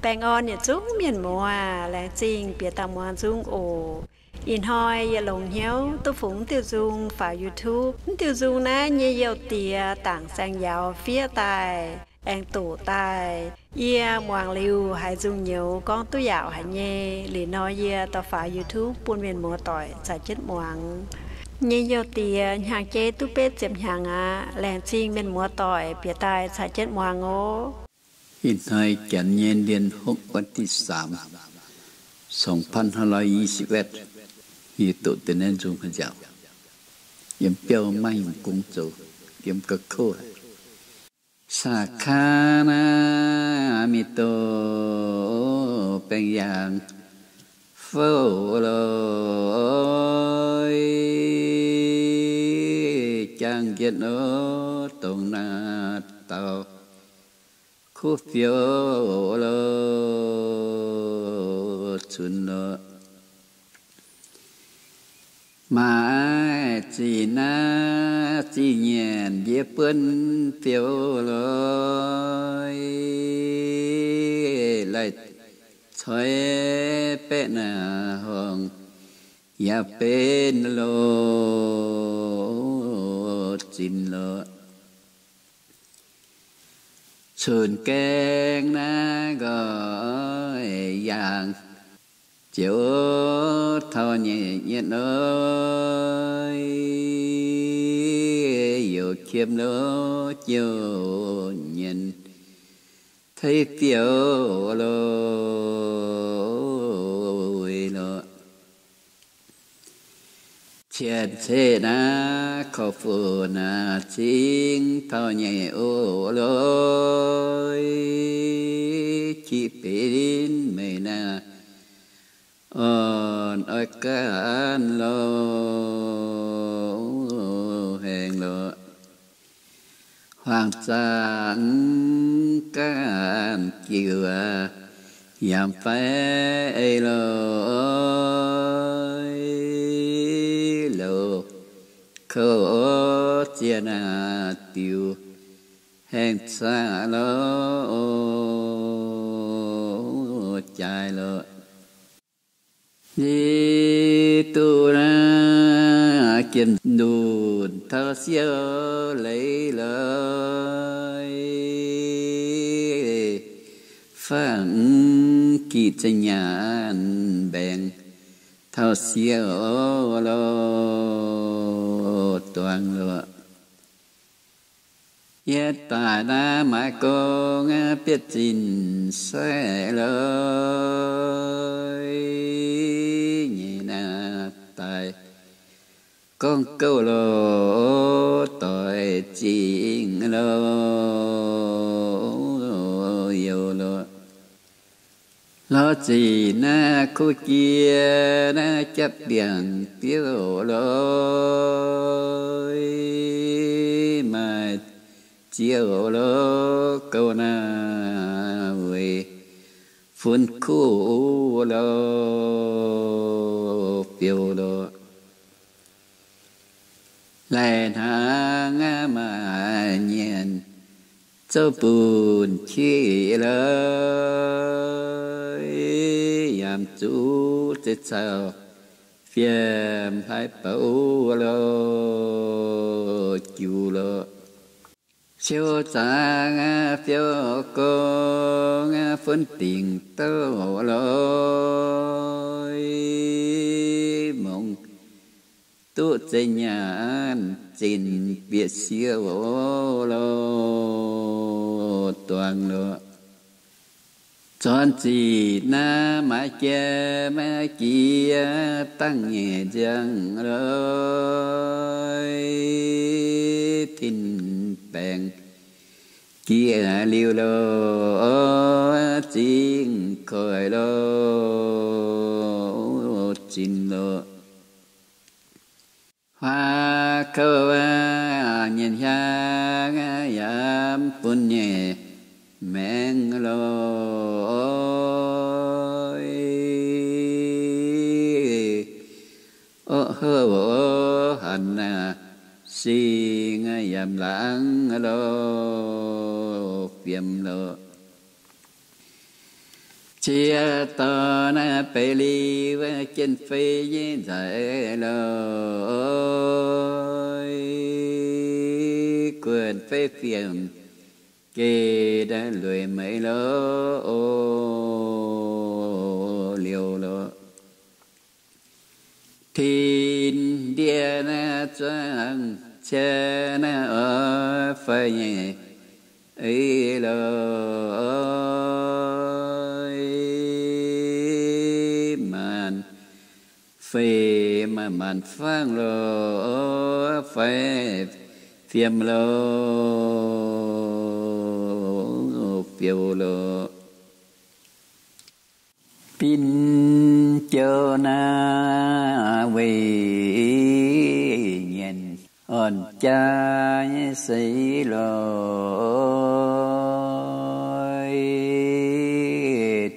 Baengh orn yietc zungv mienh muoz, laengz zingh bieqc daaih muangx nzung oc. Ih hnoi yie longx hnyouv duqv fungx diuh nzung faaux YouTube. Mv diuh nzung naaiv nyei youh diex Dangc Saeng Yauz fiev daaih, aengx doqc daaih. Yie muangx liuz haiz nzung nyouz gorngv duqv yaauc haic nyei. Liuz nor yie dorh faaux YouTube bun mienh muoz doic caux jienv muangx. Nyei youh diex hnyangx-jeiv duqv betv ziepc hnyangx aqv. Laengz zingh mienh muoz doic bieqc daaih caux jienv muangx oc. Ih hnoi janx nyei เดือนหก วันที่สาม สองพันห้าร้อยยี่สิบเอ็ด, yie doqc deix naaiv nzung haaix nziaauc, yiem biauv maiv nyungc gong zoux, yiem ga'kouv haic. สาขานา mingh doqc baengh yaangh fouv loi, jangx jienv nor dongh naaiv dauh kuv fiou lorqc, cunx lorqc. Maaih ziqc naaiv ziqc nyanc yie buonv fiou loi, laih coix baeqv naaiv horngh yaac benx loz zinx lorqc. Cunx gaeng naaiv nqoi yaangh, ziouc taux nyei nyietv nor, youc qiemx loz jouh nyienz tei fiou lorqc, weic lorqc. Cien-ceqv naaiv korv-funx naaiv cingx taux nyei oc loi, qiex benx meih naaiv orn oix gaanv lorqc, haengh lorqc. Huaang zaangc gaanv jiuc yaac fai ei lorqc, louc kouv ziex naaiv diuc haengh caqv lorqc, jaaix lorqc. Yie duqv naaiv jiem ndunc taux siou leiz lorqc, fangx giqv za'nyaanh mbaengx taux siou lorqc, duangx lorqc. Yie daaih naaiv maaiz gong bietv zinh sai lorqc, nyei naaiv daaih gorngv gouv lorqc, doix zingh lorqc, youh lorqc. Lorz zinh naaiv kuv jiex naaiv japv ndiangx biouv lorqc, maaih ziouc lorqc gouv naaiv weic fun kuv lorqc, fiou lorqc. Laih hnaangx maaih nyienc zouv bunc qiex lorqc, yaac zuqc zeix caux fiem hlaaix bouc lorqc, juv lorqc. Siou zaangc fiou gong fun dingc douv lorqc, mongx duqv zeix nyaanh zinc bieqc siou lorqc, duangx lorqc. Zornc zic naaiv maaiz jiem jiex dangh nyeic nziang lorqc, tin-baengx jiex liuz lorqc, zingh koiv lorqc, zinx lorqc. Huaax kouv nyei hiaang yaac bun nyei maengx lorqc, orqv houv hanc sing yaac laangz lorqc, fiem lorqc. Qiex dorh naaiv beiv liuz jienv fei nyei nzaic lorqc, guonc fei fiem geh lueic meix lorqc, o, liouh lorqc. Tin ndie naaiv zuangx qiex naaiv oix fai nyei, eix lorqc, maanc fei maanc maanc fangv lorqc, fai fiem lorqc, fiouv lorqc. Bin jouh naaiv weic nyienc orn jaa nyei seix lorqc,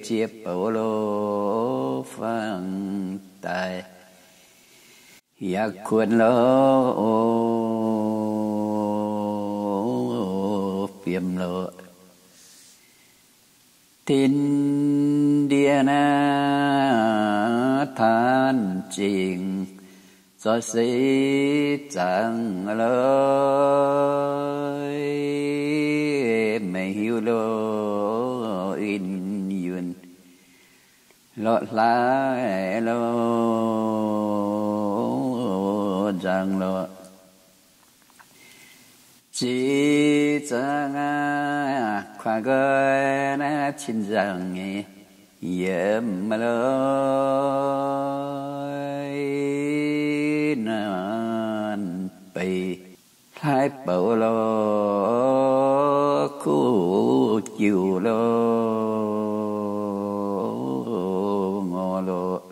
ziex bouc lorqc, fangx daaih yaac kuonx lorqc, o, fiem lorqc. Tin ndie naaiv taanv zingh zoih seix zaangc lorqc, meih hiuv lorqc, in yunh lorqc hlaaix lorqc, nzangc lorqc. Ziex zaangc aqv, kuaaiv nqoi naaiv cin nzangc nyei yiem lorqc, naanc beic hlaaix bouc lorqc, kuv jiuc lorqc, ngorc lorqc.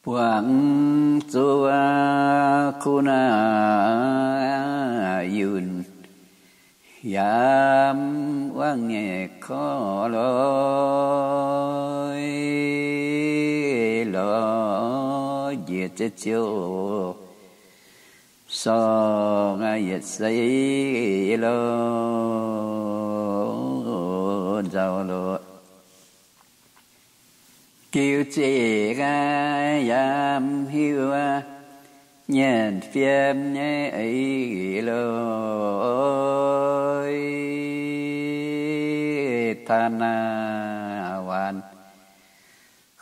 Buangh zuqc kuv naaiv yunh yaac wangv nyei korv lorqc, lorz njiec ziex ziouc sorng yietc seix lorqc, nzauh lorqc. Giux ziqc aqv, yaac hiuv nyienc fiem nyei eix lorqc, taan naaiv waanc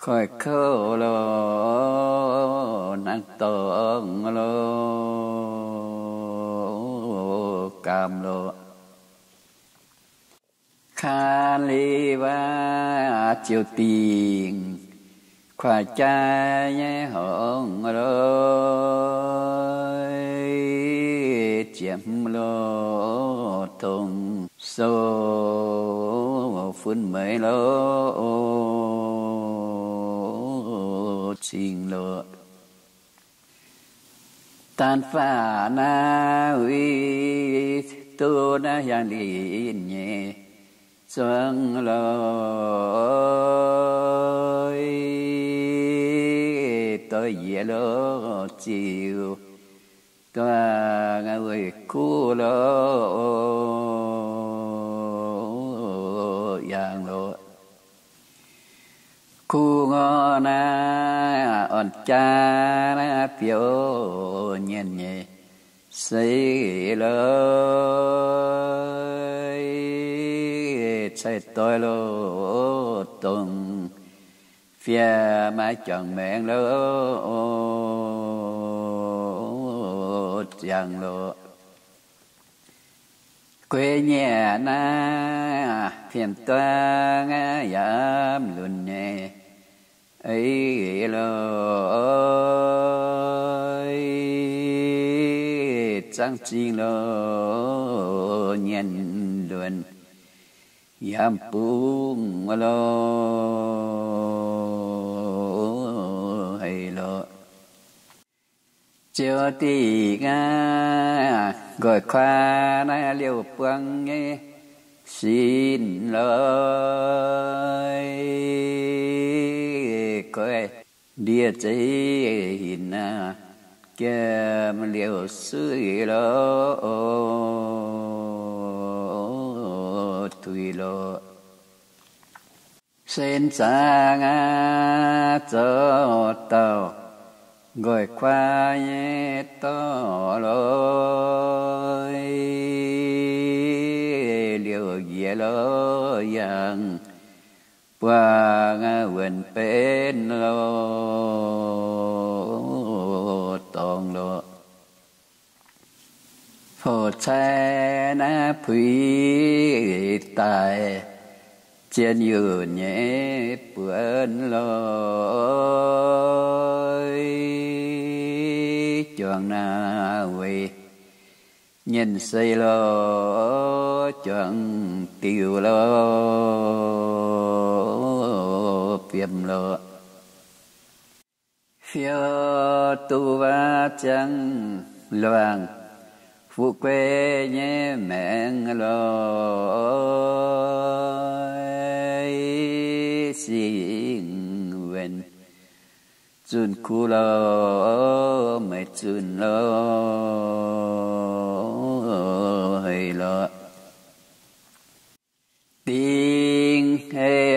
koiv kouv lorqc, hnangv dorngx lorqc, gaamh lorqc. Kaan liuz waac ziouc dingc kuaaiv jaaix nyei horngz lorqc, ziepc hmz lorqc, tongx sou fun meix lorqc, cingx lorqc. Daan faah naaiv uix duqv naaiv hiaangx linh nyei zuangx lorqc, doix njiec lorqc, ziux duqv weic kuv lorqc, yangh lorqc. Kuv ngorc naaiv orn jaa naaiv biouv nyienc nyei seix lorqc, cai doix lorqc, dongh fiev maaih juangc maengx lorqc, ziangh lorqc. Gueix nyiec naaiv tien duang yaac lunx nyei eix lorqc, zangv zingh lorqc, nyienc lunx yaac bungx lorqc, haiz lorqc. Ziouc dingc aqv, nqoi kuaaiv naaiv liouh buangv nyei sin lorqc, goiv ndie zeiv hinc aqv, jiem liouh suiv lorqc, tuix lorqc. Sen zaangc aqv, zoux dauh nqoi kuaaiv nyei dorh lorz, liouc njiec lorz yangh buangh wuonc benx lorz dorngx lorz. Porc cai naaiv puix daaih zien yunh nyei buonc lorz, juangc naaiv weic nyienh sei lorz, juangc diuh lorz, biomh lorz. Fiou duqv waac ziangh luangc, fuqv guei nyei maengc lorz, singx wuonc zunh kuv lorz, meih zunh lorz, hei lorz. Dingc hei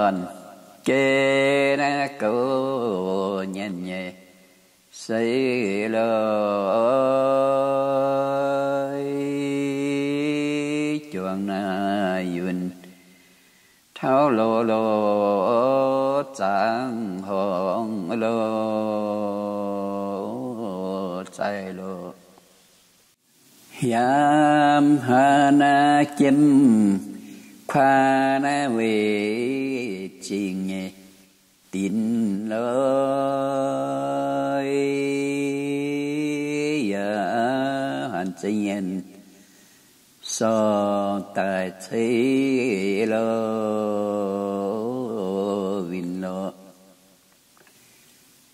orn-geh naaiv gouv nyienh nyei sei lorz, juangc naaiv yunh tauv lorz lorz, zaangc horngh lorz, zaaih lorz. Yaac hnangv naaiv jiem kuaav naaiv weic zingh nyei dinc lorz, yaac hanc zengx yienh sorng daaih ceix lorz, winh lorz.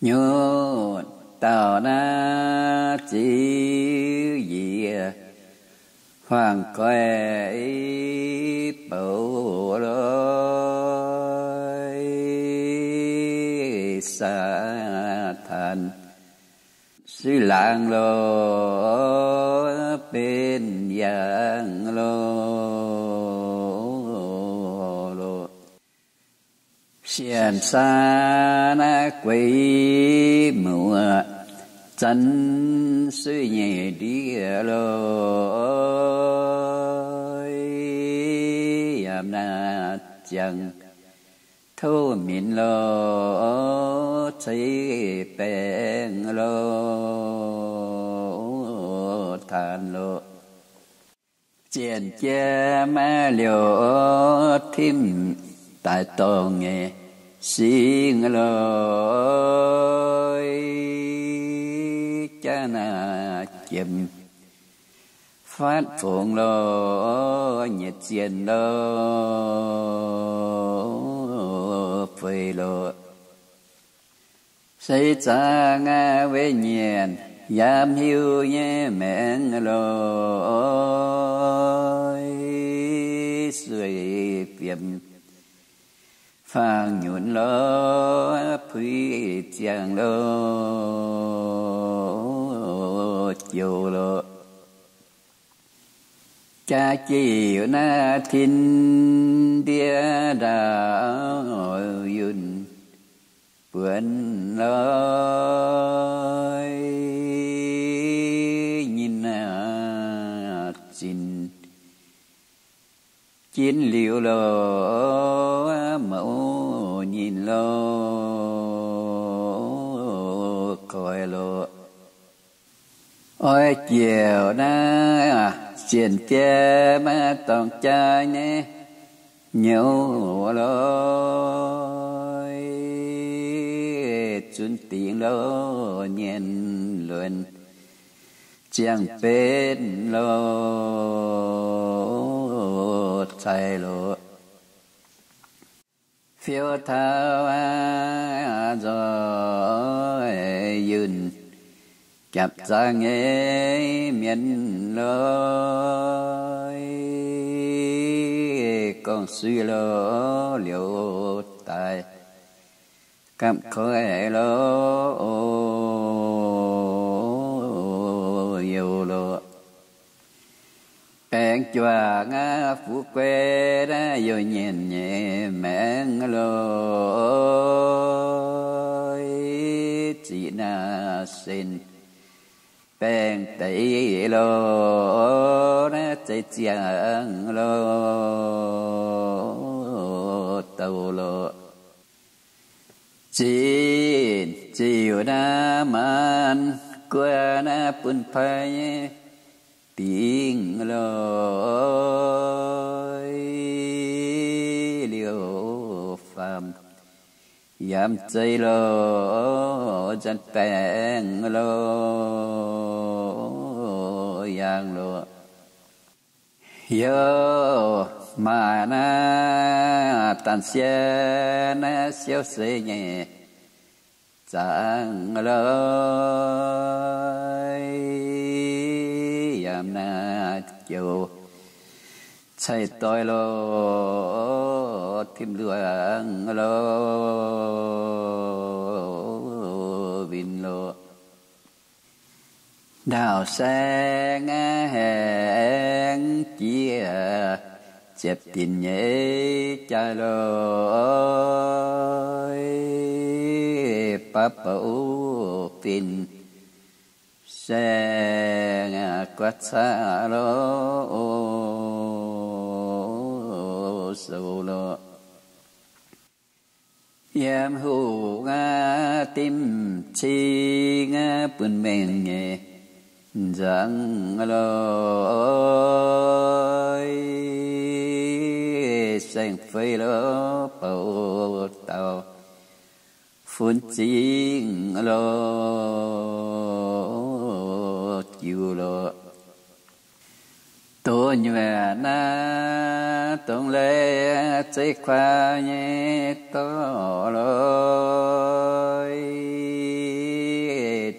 Nyutc dauh naaiv ziux yie huaang-goiv bouc lorz, Saadaan suiv laangz lorz, benx yaangh lorz lorz. Sienx saa naaiv gueix muoz, zanc suiv nyei ndiev lorz, yaac naaiv ziangh tov minc lorz, ceix baengc lorz, taanx lorz. Zienc jiem liouc timv daaih dorngh nyei singx lorz, jaav naaiv jiem fatv fungx lorz, nyiec zienh lorz, feix lorz. Seix zaangc aqv, weic nyienc yaac hiuv nyei maengc lorz, sueih biemc faang nyunc lorz, puix ziangh lorz, jouh lorz. Jaax jiex naaiv tin ndiev ndaauv yunh buonc lorz, nyinh naaiv zinc jinv liuz lorz, mouz nyinh lorz, koiv lorz. Oix jiouc naaiv sienx jiem dorngx jaaix nyei nyouz lorz, zunc dingc lorz, nyienh luonc ziangh benv lorz, zaaih lorz. Fiou taux nzoih yunh japc zaangc nyei mienh lorz, gorngv suiv lorz liouc daaih gapv koiv lorz, o, youh lorz. Aengx juangc aqv, fu'jueiv naaiv youh nyienh nyei maengx lorqc, ziqc naaiv sen baengh deix lorqc, naaiv zeiz ziangh lorqc, douc lorqc. Zinh ziouc naaiv maanc guaax naaiv bun paaix nyei dingc lorqc, liouh faam yaac zeiz lorqc, nzanc baengh lorqc, yangh lorqc. Yaac maaih naaiv dangh sieqv naaiv siouv seix nyei zaangc lorqc, yaac naaiv joux cai doix lorqc, tim luangc lorqc, winh lorqc. Ndaauv saeng aengx jiex ziepc dinc nyei jaaix lorqc, baav bouc fin saeng guaav caqv lorqc, sou lorqc. Yiem hungh dimv cing bun mengh nyei nzangc lorqc, saeng-fei lorqc, bouc dauh funx zingh lorqc, jiu lorqc. Dongh nyuoqc naaiv dongh leiz zeiv kuaaiv nyei dorh lorqc,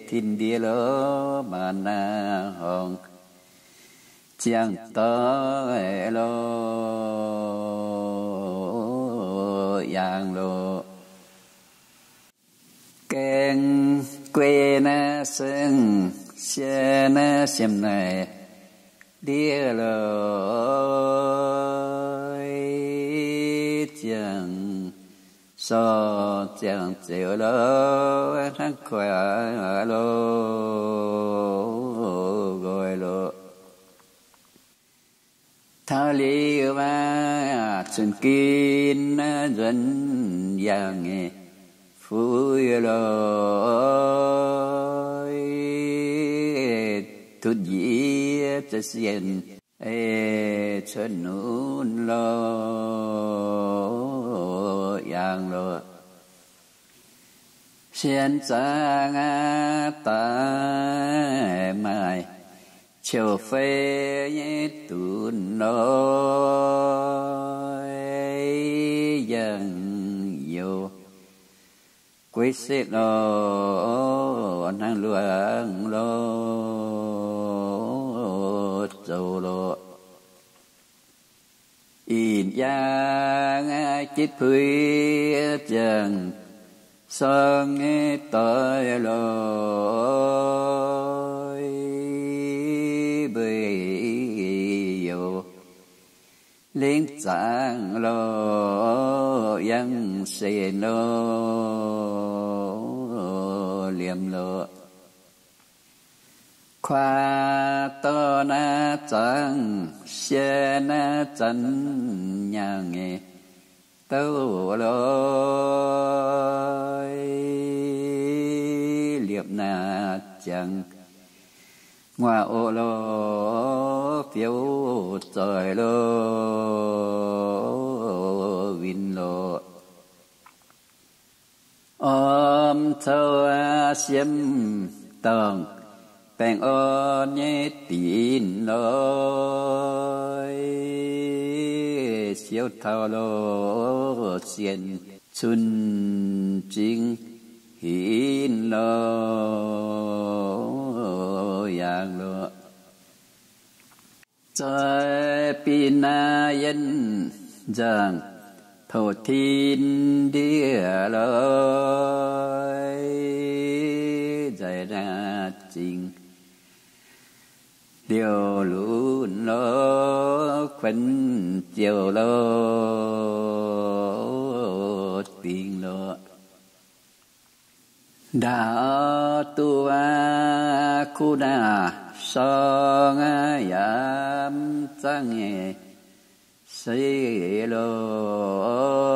tin ndie lorqc, maanc naaiv horngh ziangh doic lorqc, yangh lorqc. Gaeng guei naaiv seng sie naaiv siemv naaic ndiev lorqc, ziangh sorng ziangh zeuz lorqc, hnangv kuaaiv lorqc, nqoi lorqc. Taux liuz maaih cun-gin naaiv nzuonx yangh nyei fu'jueiv lorqc, tutv njiec za'sienx ei cuotv nunc lorqc, yangh lorqc. Sienx zaangc aqv, daaih maaih ciouv fei nyei dunx lorqc, yangh youz gueix setv lorqc, hnangv luangc lorqc, zoux lorqc. Ih yaangh jitv puix ziangh sorng nyei doic lorqc, mbeix youz lingv zaangc lorqc, yangh senx lorqc, liemh lorqc. Kuaav dorh naaiv zaangc sie naaiv zanc nyaangh nyei douc lorqc, liepc naaiv ziangx nguaaic oc lorqc, fiouv zoih lorqc, winh lorqc. Orm cou siemv dorngh baengh orn nyei dinx lorqc, siouv taux lorqc, sienh cun zingh hinc lorqc, yangh lorqc. Zoih bin naaiv yienv nzangc pouc tin ndiev lorqc, nzaic naaiv zingh liouh lunx lorz kuonx ziouc lorz dingc lorz. Ndaauv duqv kuv naaiv sorng yaac zangv nyei se lorz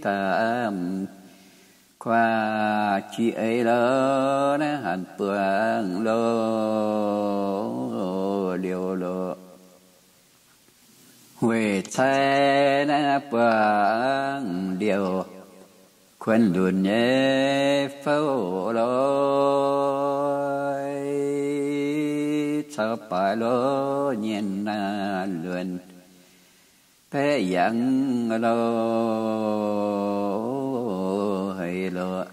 daaih kuaav qiex eix lorz naaiv hanc buangv lorz liouh lorz. Weic cai naaiv buangv liouh kuonx lunx nyei fouv lorz, caux baaix lorz nyienh naaiv luonx baeqv yangh lorz heix lorz.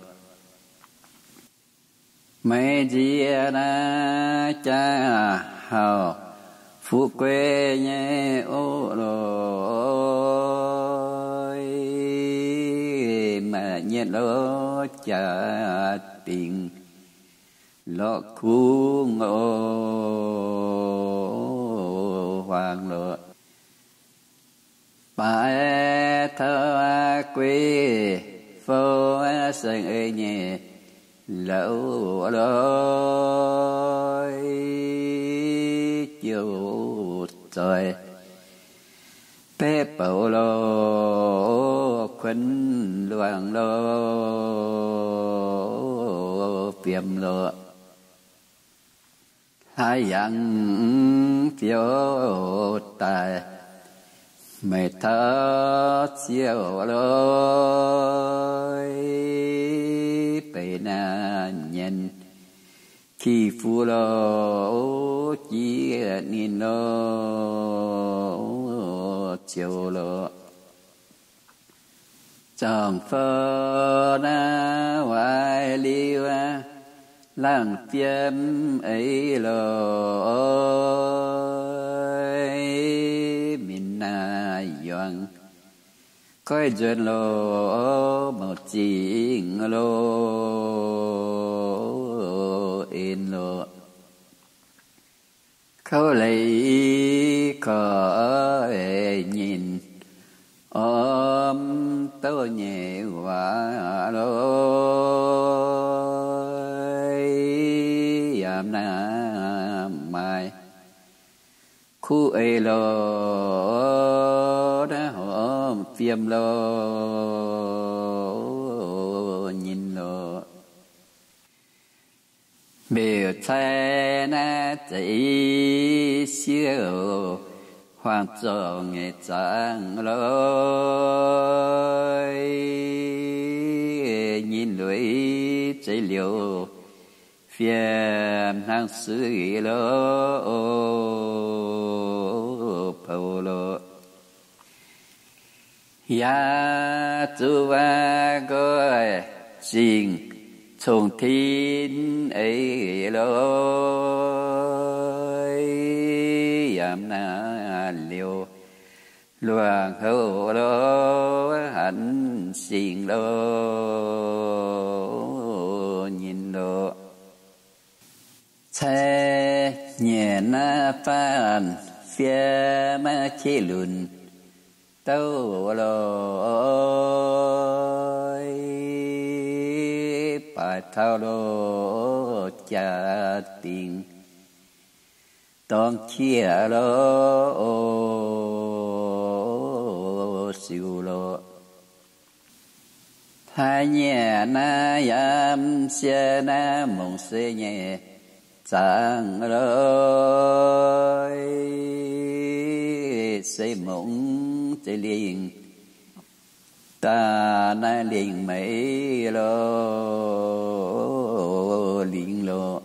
Meix nziex naaiv jaa hauh fuqv gueiv nyei oc lorz, maaih nyetv lorz jaax dingc lorqc kungx oc huaang lorz. Baaix taux guei fou saeng-eix nyei louh lorz, jouh zoih baeqv bouc lorz, kuonx luangc lorz, fiemx lorz. Hlaax yangh fiouv daaih, meix taux ziouc lorz, beix naaiv nyienh ki fu lorz, jiex ninh lorz ziouc lorz. Zorngh fou naaiv waaic liuz, laangh fiem eix lorz, min naaiv yuangx goiv nzuonx lorz, mouc zingh lorz, en lorz. Kouv leiz korv nyinh, orm douv nyei waac lorz, yaac naaiv maaih kuv eix lorz, naaiv horpc fiem lorz nyinh lorz. Mbeux cai naaiv zeiz siouc, huaang zorngh nyei zaangc lorz, nyinh lueiz zeiz liouc, fiem hnangv suiv lorz, poux lorz. Yaac zuqc waac nqoi zingh cong tin eix lorz, yaac naaiv liouh luangc houc lorz, hanc singx lorz nyinh lorz. Cai nyiec naaiv faanh fiem maiv qiex lunc douv lorz, baaix taux lorz jaax dingc dorngx qiex lorz, siouc lorz. Hlaax nyiec naaiv yaac sie naaiv mungz se nyei zaangc lorz, se mungz zeiv lingh daaih naaiv lingh meix lorz, lingh lorz.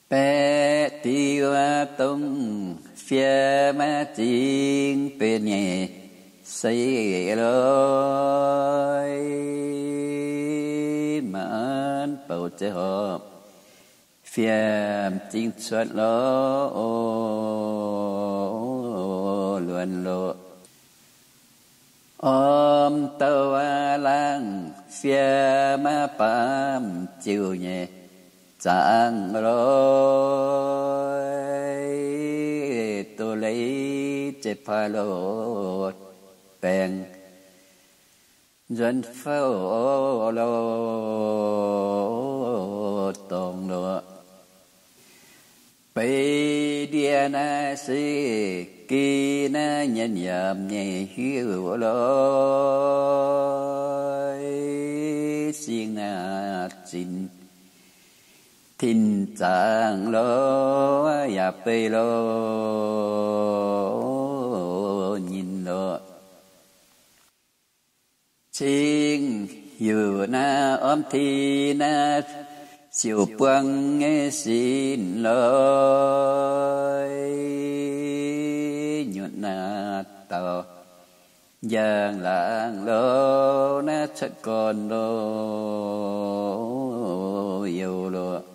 Baeqv diuv dongh fiem maiv zingh benx nyei se lorz, maanc bouc zeiv horpc fiem zingh cuotv lorz, luonx lorz. Orm douv laangh fiev maiv baamh ziuh nyei zaangc lorqc, doz-leiz zeiv-paaiv loz-baengh nzuonx fouv loz-dorngx lorqc. Beiv ndie naaiv se gih naaiv nyienh yaac nyei hiuv lorqc, sing naaiv zinx tin zaangc lorqc, yaac beiv lorqc, nyinh lorqc. Cing heuc naaiv ormv ti naaiv siouc buang nyei sin lorqc, nyutc naaiv dauh njang-laangc lorqc, naaiv cuotv gorn lorqc, youh lorqc.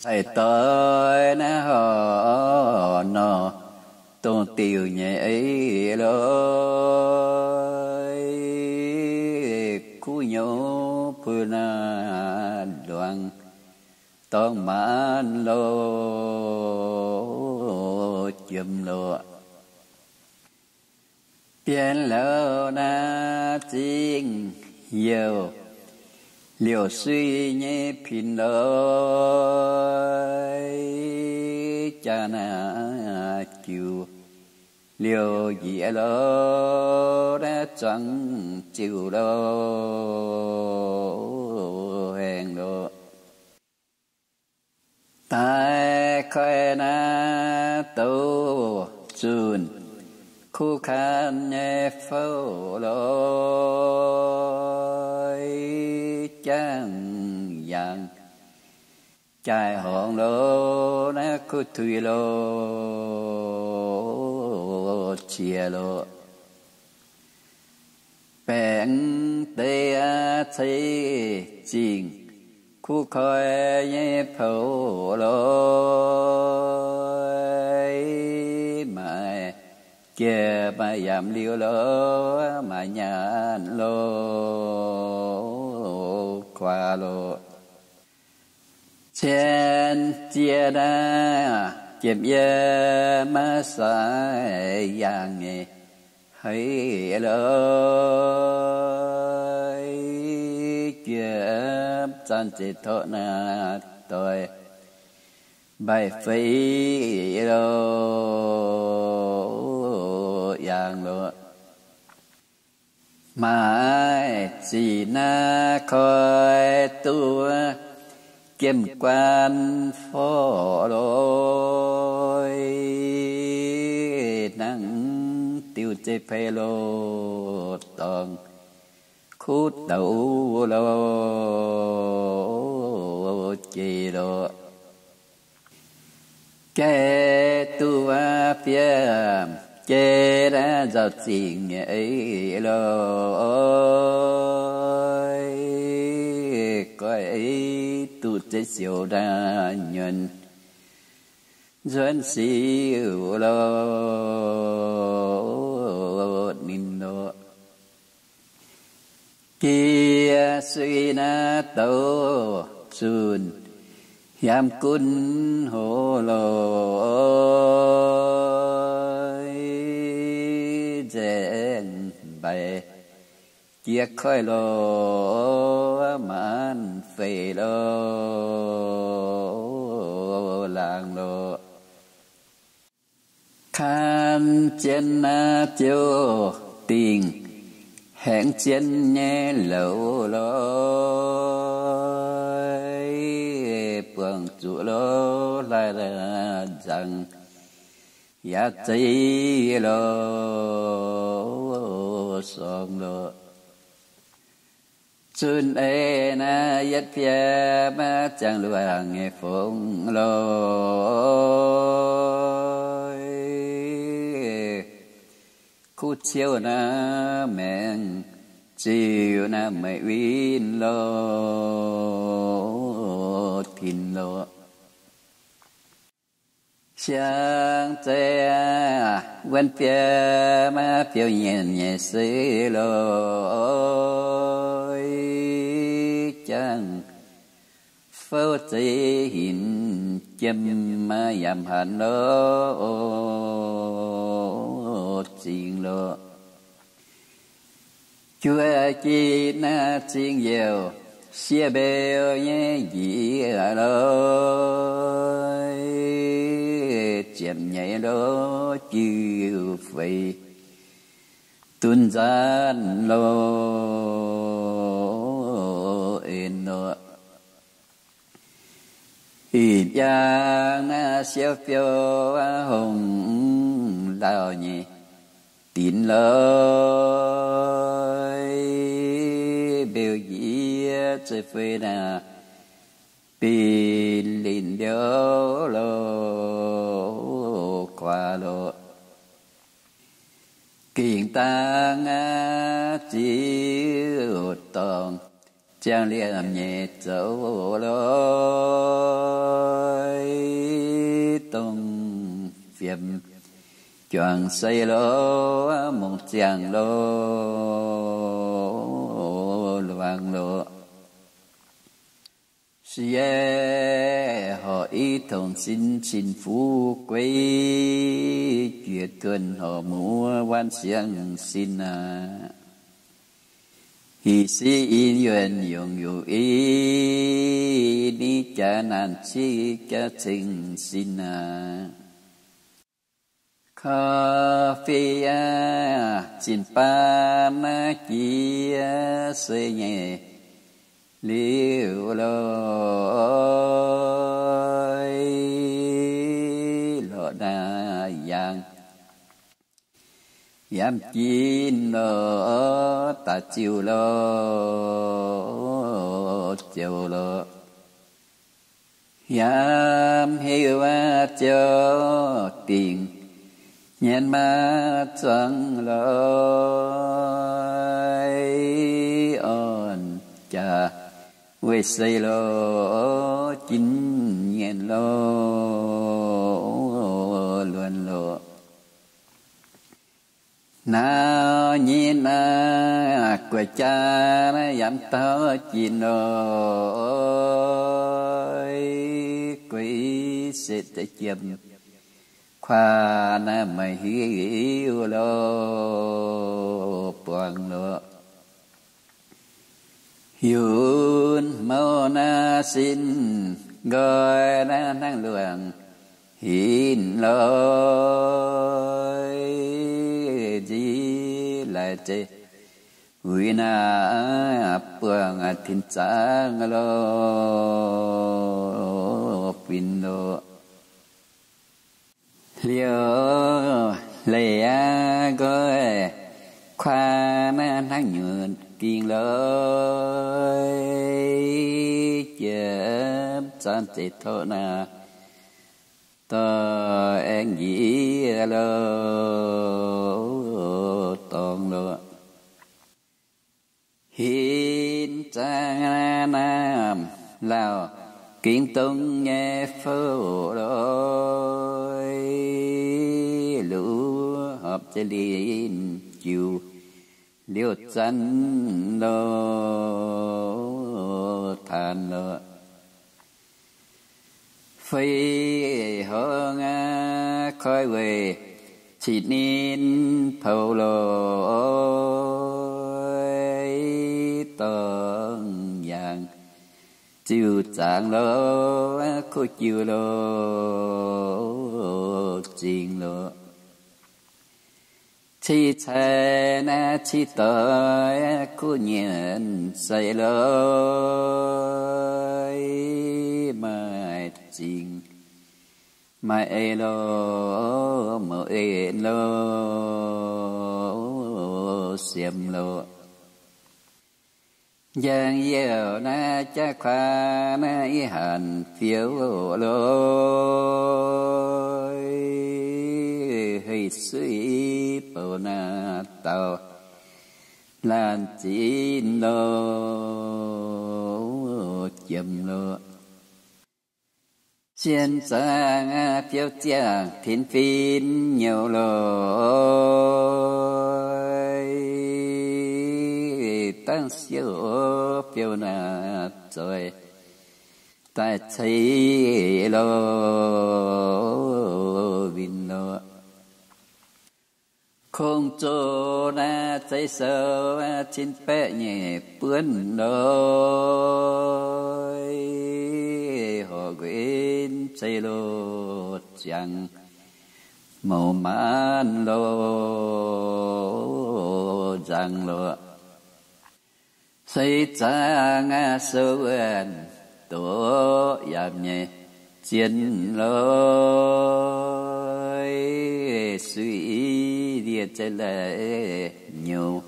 Caiv doix naaiv horc nor, dongh diuh nyei ei lorqc, kuv nyouz puix naaiv luangx dorngx maanz lorqc, jiem lorqc. Bienx louz naaiv zingh youh liouc sui nyei pin lorqc, jaa naaiv jiuc liouc njiec lorqc, naaiv zuangx ziuc lorqc, haengh lorqc. Daaih koi naaiv douz zunh kuv kaan nyei fouv lorqc, jangx yaangh jaaix horngz lorqc, naaiv kuv tuix lorqc, qiex lorqc. Baengc deix aqv ceix zingh kuv koi nyei poux lorqc, maaih jiex maaih yamc liuz lorqc, maaih nyaanh lorqc, kuaax lorqc. Cien ziex naaiv jiem yiem maiv sai yaangh nyei haiz lorqc, jiem zanc zeiz torqv naaiv doix mbaih feix lorqc, yaangh lorqc. Maaih zic naaiv koi duqv jiem guaan forv lorqc, hnangv diuh zeiv-peix loz-dorngx kuv douz lorqc, jeiv lorqc. Jaiv duqv aqv fiem jeiv naaiv nzauh zingh nyei ei lorqc, goiv ei duqv zeiv siouc naaiv nyuonh nzuonx siouc lorqc, ninh lorqc. Jiex sui naaiv douz zunh hiaam gunv hoz lorqc, nzaeng mbaix jiex koiv lorqc, maanz feix lorqc, laangz lorqc. Kaan zien naaiv ziouc dingc haengx zien nyei louz lorqc, buangh zuqc lorqc, hlaaix nzangc yaac zeiv lorqc, sorng lorqc. Zunh ei naaiv yietv fiem maiv ziangh luangh nyei fongc lorqc, kuv ciouv naaiv maengx ziux naaiv meih win lorqc, tin lorqc. Siang zeiz wuonv fiev maiv fiou nyienh nyei se lorqc, jangx fouv zeiz hinc jiem maiv yaac hanc lorqc, zingx lorqc. Juov jiex naaiv zingx youh, siev mbeux nyei njiec lorqc, ziepc nyeic lorqc, jiu feix dunv nzanv lorqc, en lorqc. Ih jangx naaiv siouv fiou hungh lauh nyei dinx lorqc, mbeux njiec zeiv fei naaiv binh linh liouv lorqc, guaax lorqc. Gengh dangh ziouc dorngc ziangh liemh nyei zoux lorqc, dongh fiem juangc sei lorqc, mungz ziangh lorqc, luangx lorqc. Siev horc i tongc sin, sin-fuqv gueiv juoz tuonh horc muoz waanc siangv sin aqv. Hic si in yuonh yungz yuqc i, ni jaax naanc civ jaax ceng sin aqv. Korv-fiqv zinh baan naaiv jiex se nyei liuz lorqc, lorqc naaiv yangh yamv jin lorqc, daaih ziuh lorqc, ziouc lorqc. Yaac heuc ziouc dingc nyienx maaih zuangx lorqc, orn jaax weih sei lorqc, jin nyienx lorqc, luonx lorqc. Nau nyei naaiv guoqv jaax naaiv yaac mv dauh jin lorqc, gueix setv deix jiem kuaax naaiv meih hiuv lorqc, buangh lorqc. Yunc mouh naaiv sin nqoi naaiv hnangv luangc hinc lorqc, nziv laaix zeiv uix naaiv buangh tin zaangv lorqc, fin lorqc. Liouh leiz aqv nqoi kuaax naaiv hnangv nyutc dingh lorqc, jiem zaanv zeiz torqv naaiv dorh aengx njiec lorqc, dorngx lorqc. Hinc zaangv naamh lauh gengx dongh nyei fouv lorqc, luv horpc jiex linh jiuc liouh zanv lorqc, taanx lorqc. Feix horngh aqv koi weic citv ninh poux lorqc, dorngx yaangh ziuh zaangc lorqc, kuv jiu lorqc, zingx lorqc. Cih cai naaiv cih doix kuv nyienx sei lorqc, maaih zingx maaih eix lorqc, mouz en lorqc, siemx lorqc. Njang youh naaiv jaav kuaax naaiv ih hanc fiouv lorqc, hei suiv bouc naaiv dauh laanh zinh lorqc, jiem lorqc. Zien zaangc biouv ziangh tin fin nyouz lorqc, dangv siouv biouv naaiv zoih daaih ceix lorqc, winh lorqc. Kungx zoh naaiv zeiv sou cin baeqv nyeic buonv lorqc, horqc nquenx ceix loz ziangx mouc maanv lorqc, nzangc lorqc. Seix zaangc sou wuonh doqc yaac nyei zien lorqc, suiv ndie zeiv laih nyouz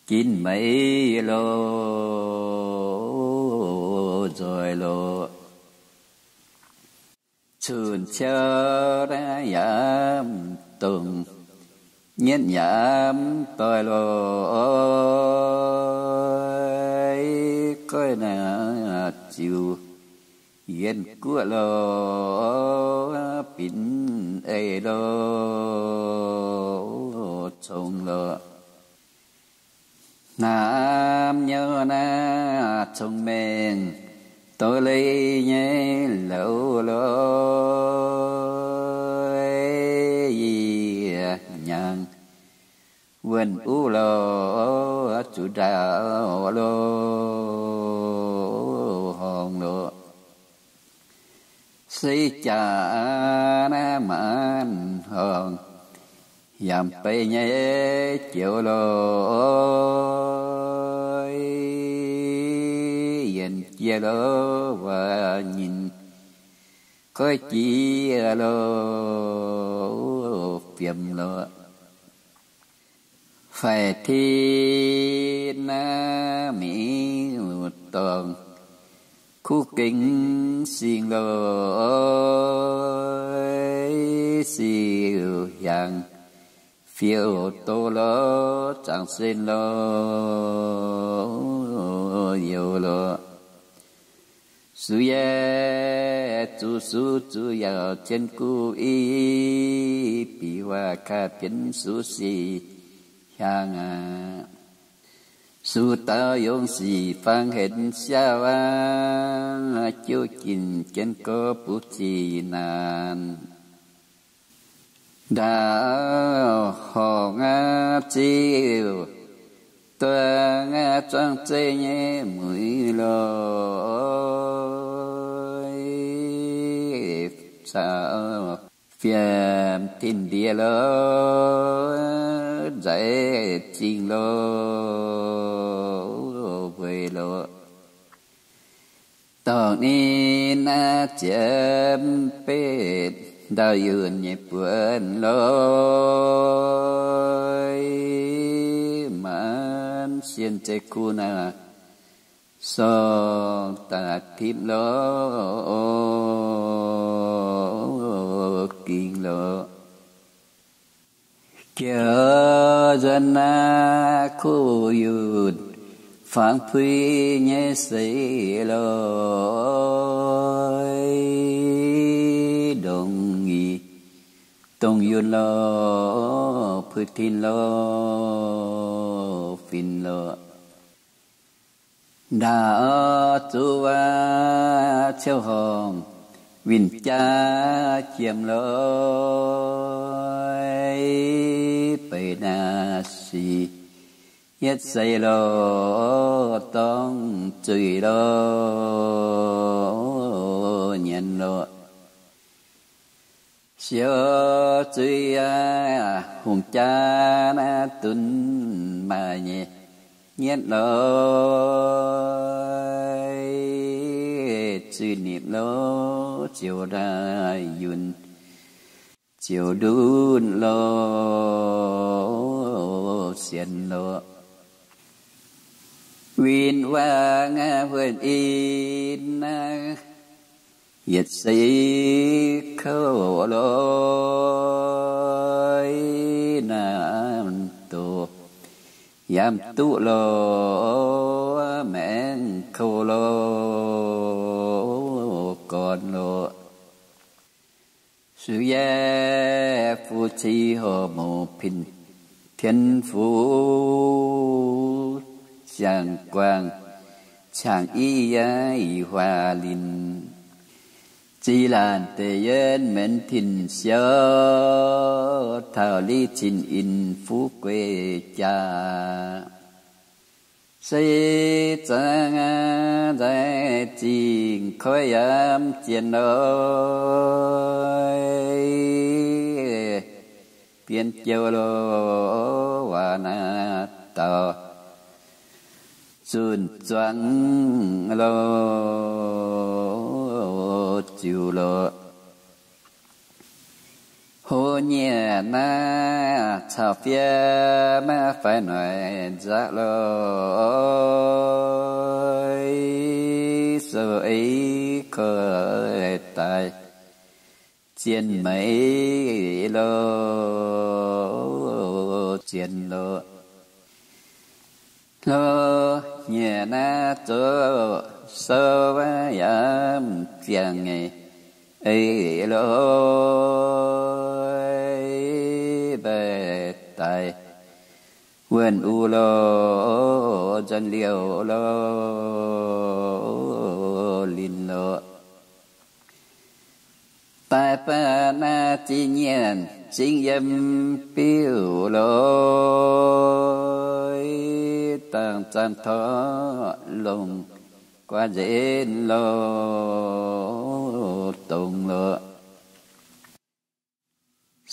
ginv meix lorqc, nzoih lorqc. Cunc ciou naaiv yaac dongh nyietv yaac doic lorqc, goiv naaiv ziux yienh guoqv lorqc, binc eix lorqc, congx lorqc. Hnamv nyouz naaiv cong-mengh doz-leiz nyei louz lorqc, yie hnyangx wuonh uv lorqc, zuqc ndaauv lorqc, horngz lorqc. Se jaax naaiv maanc horngz yaac beiv nyei joux lorqc, yienc jiex lorqc, waac nyinh goiv jiex lorqc, fiemx lorqc. Faix tin naaiv miuc-dorngh kuv gengh singx lorqc, siou hiaangx fiouv doz lorqc, zaangc sen lorqc, youz lorqc. Zuqc yaeqv zuqc sux zuqc yaauc zien guv i, bic waac kaav bienx sux sic hiaangx aqv. Sux dauh yongz sic fangx henx siaauv aqv, jouv jin jienv gorx buv zic naanc. Ndaauv horngh aqv ziouc duqv aqv zuangv zeiv nyei mueiz lorqc, caux fiemx tin ndie lorqc, nzaic zingh lorqc, weic lorqc. Dorngc ninh naaiv ziepc betv ndau yunh nyei buonc lorqc, maanc sienh zeiv kuv naaiv sorng daaih tipv lorqc, gingx lorqc. Jiex nzuonx naaiv kuv yunh fangx puix nyei seix lorqc, ndongc i dongh yunh lorqc, puix tin lorqc, fin lorqc. Ndaauv zuqc waac ciouv horngh winh jaav jiem lorqc, beic naaiv sic yietv seix lorqc, dorngc zuiz lorqc, nyienz lorqc. Siou zuiz aqv, hungh jaav naaiv dunv maaih nyei nyietv lorqc, zuiz nipc lorqc, ziouc ndaaih yunh ziouc ndutv lorqc, sienx lorqc. Win-wangv aqv, huonh in aqv, yietc seix kouv lorqc, naamh doc yaac duqv lorqc, maengx kouv lorqc, gorn lorqc. Zuqc yaac fu-ci horc mouc pin tienv fu, siang-guangc qangx i yaac i huaax linh, zih laanh deix yienh menx tin siou, taux li cin in fuqv guei jaax. Se zangv nzaih zingh koiv yaac zien lorqc, bienx jouh lorqc, waac naaiv dauh zunh zuangx lorqc, ziux lorqc. Hlo nyieqc naaiv caux fiev maiv faix noic nzaqc lorqc, sou ei koiv daaih zien meix lorqc, zien lorqc. Hlo nyieqc naaiv zoux sou yaac ziangh nyei, ei lorqc, mbaih daaih wuonh uv lorqc, nzuonx liouh lorqc, linh lorqc. Daaih baac naaiv zingh nyienh zingh yiem biuv lorqc, dangh zaanh torqv longc guaav nzengc lorqc, dongz lorqc.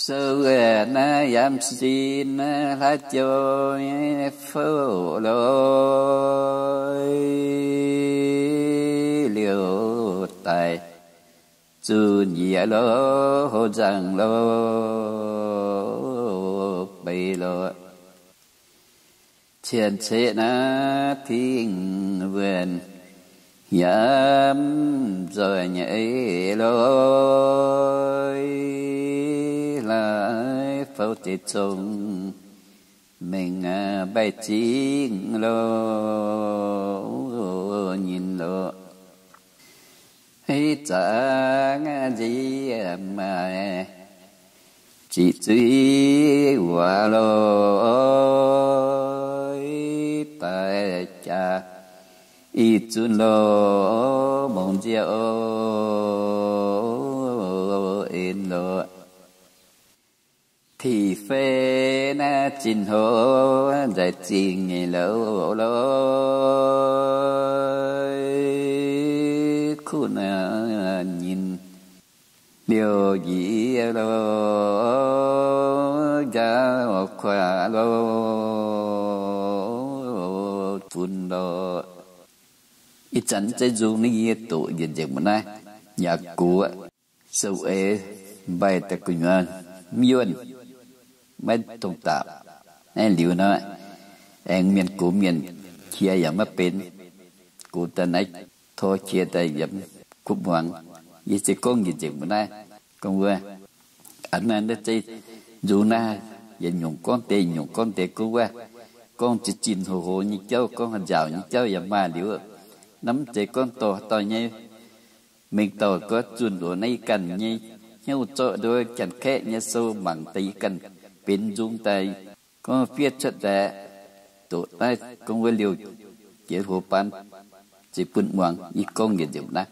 Sou wuov naaiv yaac sin naaiv hlaax jouv nyei fouv lorqc, liouh daaih zunh yieqc lorqc, hlo nzangc lorqc, beiv lorqc. Cien-ceqv naaiv tingh wuonh yaac mv nzoih nyei lorqc, hlaax fouv deix zong mengh mbaih zingh lorqc, nyinh lorqc. Ih zanc nziex maaih ziqc zuiz waac lorqc, daaih jaax ih zunc lorqc, mongc nziaauc en lorqc. Tiqv fei naaiv zinh hoz nzaih zingh nyei lorqc, kuv naaiv nyinh liouh njiec lorqc, njaaux kuaaic lorqc, funx lorqc. Ih zanc zeiv nzung naaiv yie doqc njiec nzengc mbuo naaiv, yaac gox, sou eix mbaih daaih gu'nyuoz mv yuonh, maiv tong dapc. Naaiv liuz nor, aengx mienh gox mienh qiex yaac maiv benx, gox daaih naaiv tor qiex daaih yaac kuv muangx. Yie se gorngv njiec nzengc mbuo naaiv, gorngv wuov, a'naaiv zeiv nzung naaiv, yietc nyungc gorngv deix, nyungc gorngv deix, gorngv wuov, gorngv zinh zinh hoz hoz nyei jauv, gorngv haaix nziaauc nyei jauv yaac maaih liuz. Naaiv mv zeiz gorngv dorh dauh nyei mengh dauh gorngv zunh loz naaiv yie ganh nyei hnyouv zorqv nduov Janx-Kaeqv nyei sou mangc daaih yie ganh benx nzung daaih gorngv fiev cuotv daaih, doqc naaiv gorngv wuov liouh jiex hoz baan, zeiz bun muangx. Yie gorngv njiec nzengc naaiv.